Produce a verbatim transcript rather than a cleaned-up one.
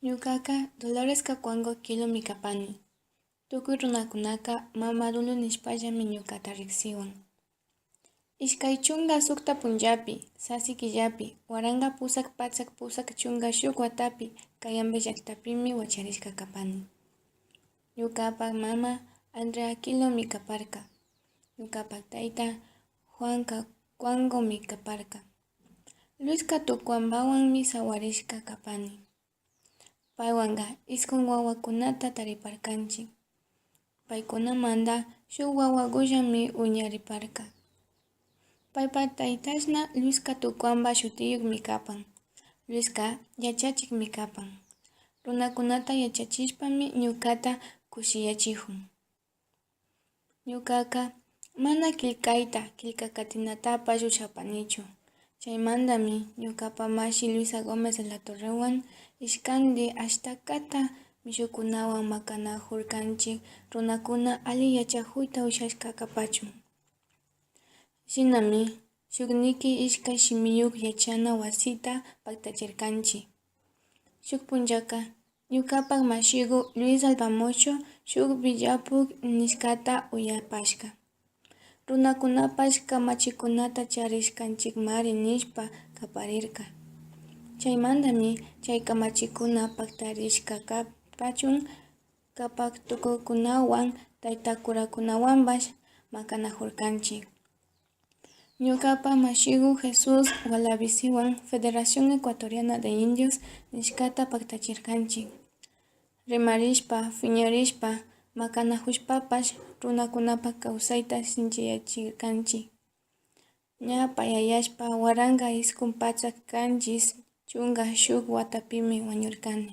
Ñukaka Dolores Cacuango Quilumi kapani. Tukuy runakunaka Mama Dulu nishpallami ñukata riksiwan. Ishkay chunka sukta punllapi, sasi killapi, waranka pusak patsak pusak chunka shuk watapi Cayambe llaktapimi wacharishka kapani. Ñukapa mama Andrea Quilumi kaparka. Ñukapa tayta Juan Cacuangomi kaparka. Luisca Tucuambawanmi sawarishka kapani. Paywanka iskun wawakunata tariparkanchik. Paykunamanta shuk wawakullami wiñariparka. Paypa taytashna Luisca Tucuamba shutiyukmi kapan. Luisca yachachikmi kapan. Runakunata yachachishpami ñukata kushiyachikun. Ñukaka mana killkayta, killka katinatapash ushapanichu. Chaymantami ñukapa mashi Luisa Gómez de la Torrewan ishkanti ashtakata mishukunawan makanakurkanchik runakuna alli yachakuyta ushashka kapachun. Shinami shukniki ishkay shimiyuk yachana wasita paktachirkanchik. Shuk punllaka ñukapak mashiku Luis Albamocho shuk villapuk nishkata uyapashka. Runakunapash kamachikunata charishkanchikmari nishpa kaparirka. Chaymantami chay kamachikuna paktarishka kapachun, kapak tukukunawan, tayta kurakunawanpash makanakurkanchik. Ñukapa mashiku Jesús Gualavisiwan Federación Ecuatoriana de Indios nishkata paktachirkanchik. Rimarishpa, piñarishpa, makanakushpapash runakunapa kawsayta sinchiyachirkanchik. Ña payayashpa waranka iskun patsak kanchis chunka shuk watapimi wañurkani.